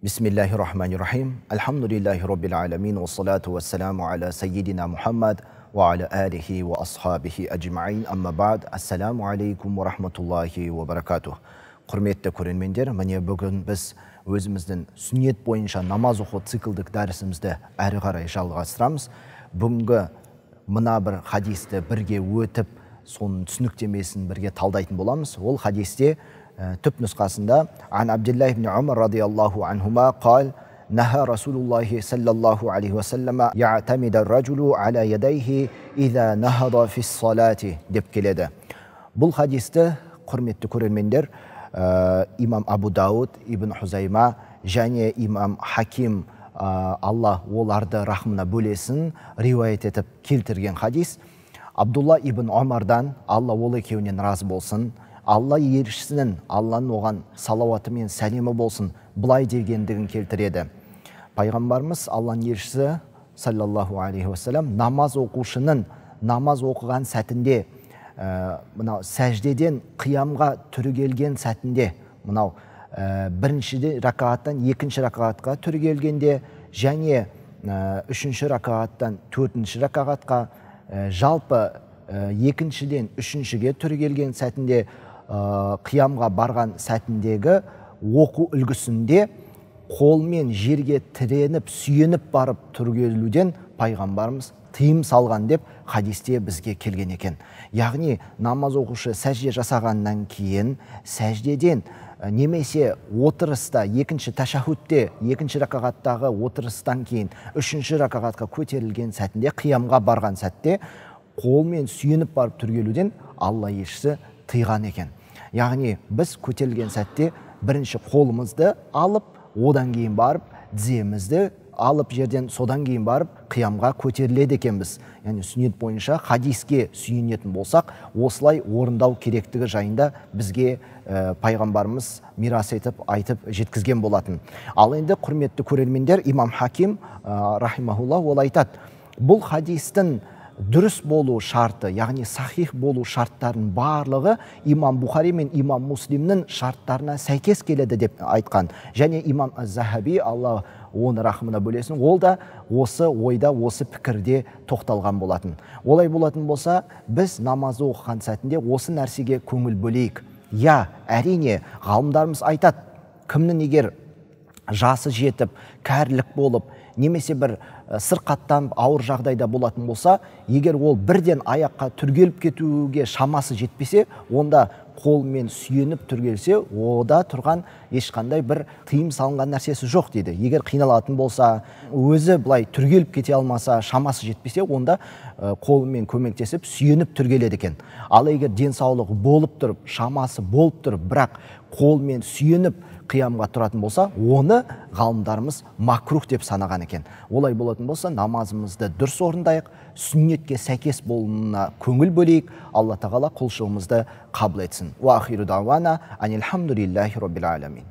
Бисмиллахи-рахмани-рахим. Альхамдулиллахи роббил аламин. Вассалату вассаламу аля сайидина Мухаммад ва аля алихи ва асхабихи аджмаин. Амма ба'д. Ассаламу алейкум ва рахматуллахи ва баракатух. Құрметті көрермендер, міне бүгін біз өзіміздің сүннет бойынша намаз оқу циклдік дәрісімізді әрі қарай жалғастырамыз. Бүгінгі мына бір хадисті бірге өтіп, соның түсініктемесін бірге талдайтын боламыз. Ол хадисте түп нұсқасында Ан Абдуллах ибн Умар радиаллаху анхума қал наха Расулуллахи саллаллаху алейхи уассалама я'тамида ар-раджулу аля ядайхи иза нахада фис салати деп келеді. Бұл хадисті, құрметті көрермендер, имам Абу Дауд, Ибн Хузайма және имам Хаким, Алла оларды рахымына бөлесін, риуаят етіп келтірген хадис. Абдулла ибн Омардан, Алла ол екеуінен разы болсын, Алла елшісінің, Алланың оған салауаты мен сәлемі болсын, былай дегендігін келтіреді. Пайғамбарымыз, Алланың елшісі, саллаллаху алейхи уассалам, намаз оқушының намаз оқыған сәтінде, мынау сәждеден қиямға түрегелген сәтінде, мынау бірінші ракағаттан екінші ракағатқа түрегелгенде және үшінші ракағаттан төртінші ракағатқа, жалпы екіншіден үшіншіге түрегелген сәтінде, қиямға барған сәтіндегі оқу үлгісінде қолмен жерге тіреніп, сүйеніп барып түрегелуден пайғамбарымыз тыйым салған деп хадисте бізге келген екен. Яғни намаз оқушы сәжде жасағаннан кейін сәждеден немесе отырыста, екінші тәшәһүдте, екінші ракағаттағы отырыстан кейін үшінші ракағатқа көтерілген сәтінде, қиямға барған сәтте қолмен сүйеніп барып түрегелуден Алла елшісі тыйған екен. Яғни біз көтерілген сәтте бірінші қолымызды алып, одан кейін барып тіземізді алып жерден, содан кейін барып қиямға көтеріледі екенбіз. Яғни сүннет бойынша хадиске сүйенетін болсақ, осылай орындау керектігі жайында бізге пайғамбарымыз мирас етіп айтып жеткізген болатын. Ал енді құрметті көрермендер, имам Хаким рахимахулла ол айтады, бұл хадистің дұрыс болу шарты, яғни сахих болу шарттарының барлығы имам Бухари мен имам Муслимнің шарттарына сәйкес келеді деп айтқан. Және имам Аз-Захаби, Алла оны рахымына бөлесін, ол да осы ойда, осы пікірде тоқталған болатын. Олай болатын болса, біз намазды оқыған сәтінде осы нәрсеге көңіл бөлейік. Я, әрине, ғалымдарымыз айтады, кімнің егер жасы жетіп, кәрілік болып, немесе бір сырқаттанып ауыр жағдайда болатын болса, егер ол бірден аяққа түргеліп кетуге шамасы жетпесе, онда қолмен сүйеніп түргелсе, ода тұрған ешқандай бір тыйым салынған нәрсесі жоқ дейді. Егер қиналатын болса, өзі былай түргеліп кете алмаса, шамасы жетпесе, онда қолымен көмектесіп сүйеніп түргеледі екен. Ал егер денсаулығы болып тұрып, шамасы болып тұрып, бірақ қолмен сүйеніп қиямға тұратын болса, оны ғалымдарымыз макрух деп санаған екен. Олай болатын болса, намазымызды дұрыс орындайық, сүннетке сәйкес болуына көңіл бөлейік. Алла тағала құлшылығымызды қабыл етсін. Уа ахиру дауана анилхамдулиллахи роббил аламин.